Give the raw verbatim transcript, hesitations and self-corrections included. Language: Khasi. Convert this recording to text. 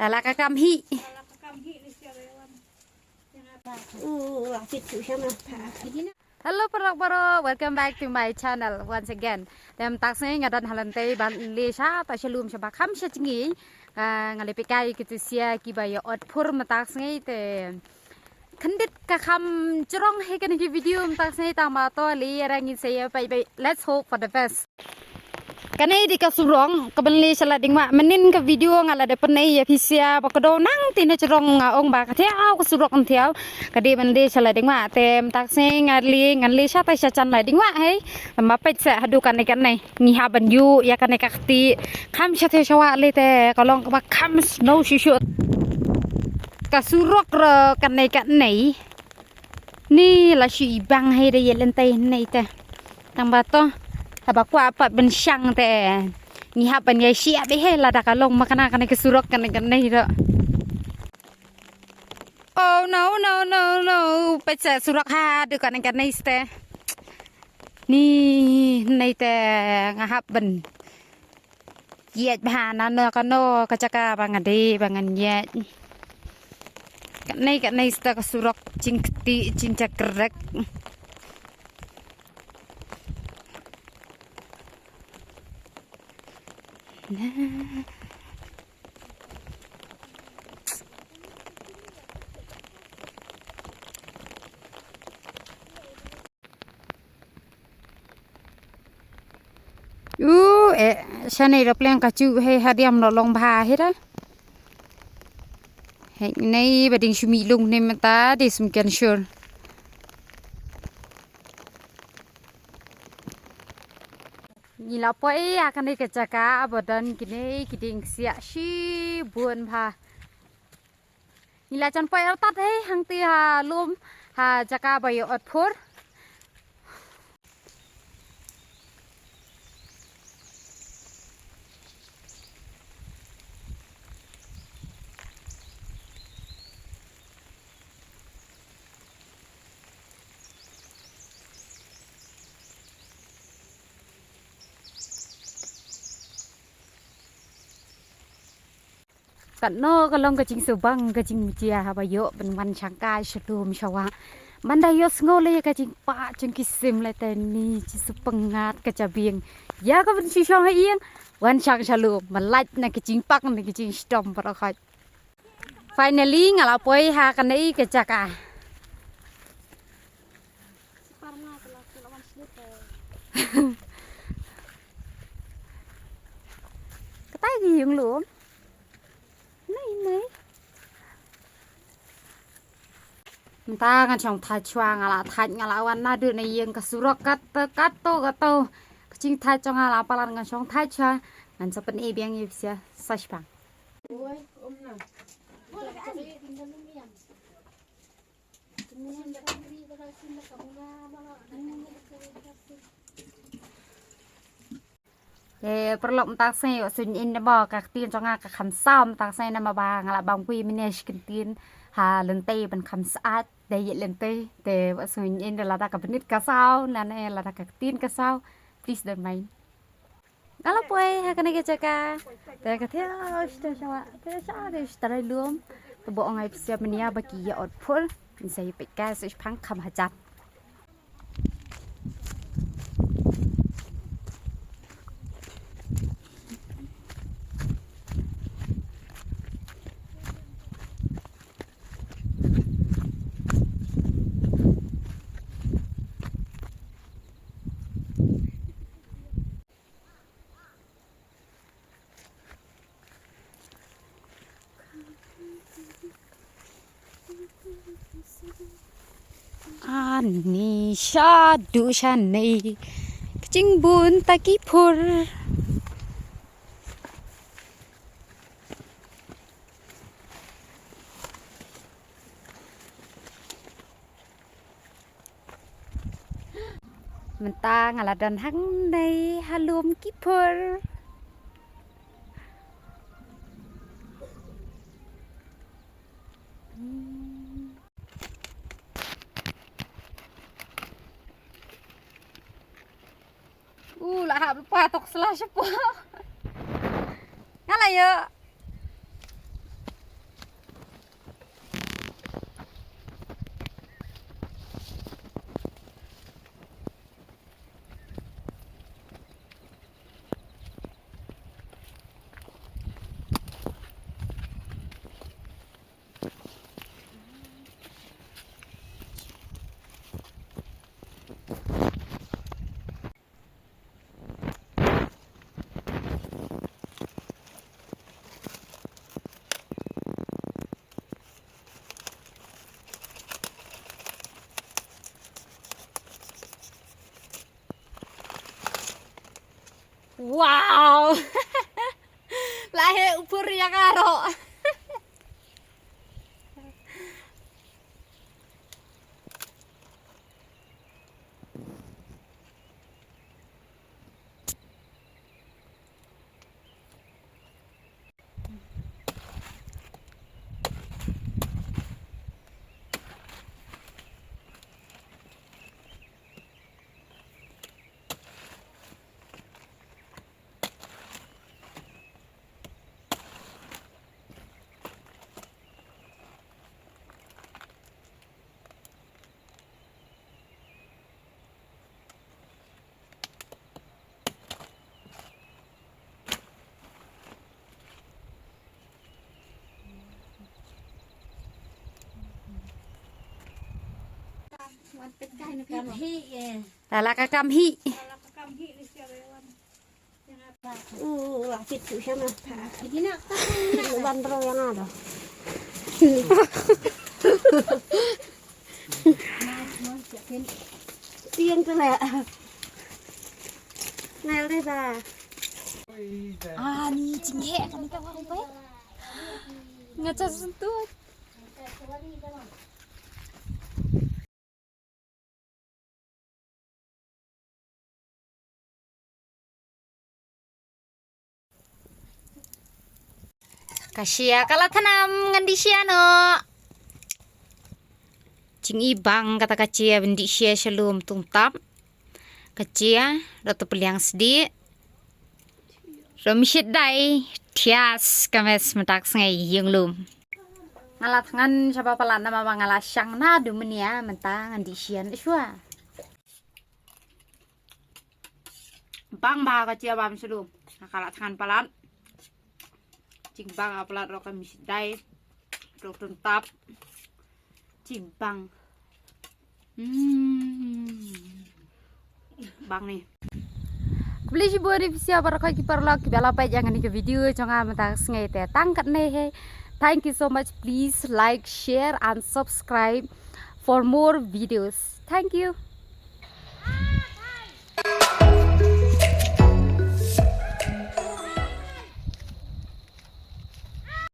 Tala ka kam hi. Hello paralok baroh, welcome back to my channel once again. Te mynta ka sngi nga don ha lynti ban leit sha ta sha lum sha ba kham sha jngi. Nga leit peit kai ki tu sia kiba ïa ot phur mynta ka sngi te. Khyndiat ka kham jrong hi kane ki video mynta ka sngi tang ba to lei ïa ngin sa ïa peit peit. Let's hope for the best. Kane dei ka surok kaban leit sha Ladingwah. Mynnin ka video nga la dep pyni ïa phi sia ba ka dei nangta na jrong nga ong ba ka thiaw ka surok kan thiaw. Ka dei ban leit sha Ladingwah te mynta ka sngi nga leit ngan leit sha tai sha jan Ladingwah hei. Tang ba peit sa haduh kane kane. Ngi hap ban ïuh ïa kane ka kti. Kham sha te sha wah lei te ka long kaba kham snow shuh shuh. Ka surok ruh kane kane. Ni la shu i bang hei da ïa lynti nei te. Tang ba to haba kwah pat ban shang te. Ngi hap ban ïa shia beit hei lada ka long ma kane kane ka surok kane kane ruh. Oh no no no no. Peit sa surok haduh kane kane ste. Ni nei te nga hap ban ïaid bha na no kano ka jaka ba nga dei ba ngan ïaid. Kane kane sta ka surok jingkti jingjakrek. U eh shane da pleng ka chu hei hadiam no long bha hei da. Hei nei ba ding shu mih lung ne mynta dei sum ken shur. Ngi la poi ha kane ka jaka ba don kine ki dieng ksiah shibun bha. Ngi la jan poi artat hei hangti ha lum ha jaka ba ïa ot phur. Katno ka long ka jingsubang ka jingmjia haba ïoh ban wan shangkai sha lum sha wah. Manda ïohsngew lei ka jingpah jong ki sim lei te ni jingsngewtynnat ka jabieng. Ïa ka ban shu shong ha ïing wan shang sha lum, ma lait na ka jingpang na ka jingshitom baroh khoit. Finally nga la poi ha kane ka jaka. Katai ki ïing lum. Nei nei. Mynta ngan shong thait shuwa, nga la thait, nga la wan naduh na ïing ka surok kato kato kato. Ka jingthait jong nga la palat, ngan shong thait shuwa. Ngan sa pyni biang ïa phi sia, sa shipang. Te paralok, mynta ka sngi wat sngew ïohi ba ka ktien jong nga ka kham saw mynta ka sngi namar ba nga la bam kwi mynne shi kyntien ha lynti ban kham syaid da ïeit lynti. Te wat sngew ïohi lada ka minit ka saw ne lada ka ktien ka saw, please don't mind. Nga la poi ha kane ka jaka. Te ka thiah sha sha wa, te sha te sha tai lum. Te ba ong ai pisa mania ba ki ïa ot phur. Ngin sa ïa peit ka sa shipang kham hajan. Ani shaduh shane ka jingbun ta ki phur. Mynta nga la don hangne ha lum ki phur. U la hap lypa tok sla shapoh. Nga la ïoh. Tang aro. Lala ka kam hi. U la fit tu shama. Ban ro yang ada. Tiang tu lah. Ngai deh dah. Ah, ni jingeh kan ka wang pai. Ngacha sentuh. Ka shia ka la thnam, ngan dih shia noh. Jingibang kata ka jia ban dih shia sha lum tungtap. Ka jia, da tu peliang sdi. Rom shit dai, thias ka mes mynta ka sngi ïing lum. Nga la thngan shaba palat namar ba nga la shang naduh mynnia mynta ngan dih shia noh shuwa. Bang ba ka jia bam sha lum. Nga ka la thngan palat. Jingbang ka palat rok ka mes dai. Rok tungtap. Jingbang. Hmm. Bang ni. Khublei shibun ïa phi sha baroh ki paralok kiba la peit ïa kane ka video jong nga mynta ka sngi te tang katne hi. Thank you so much. Please like, share and subscribe for more videos. Thank you.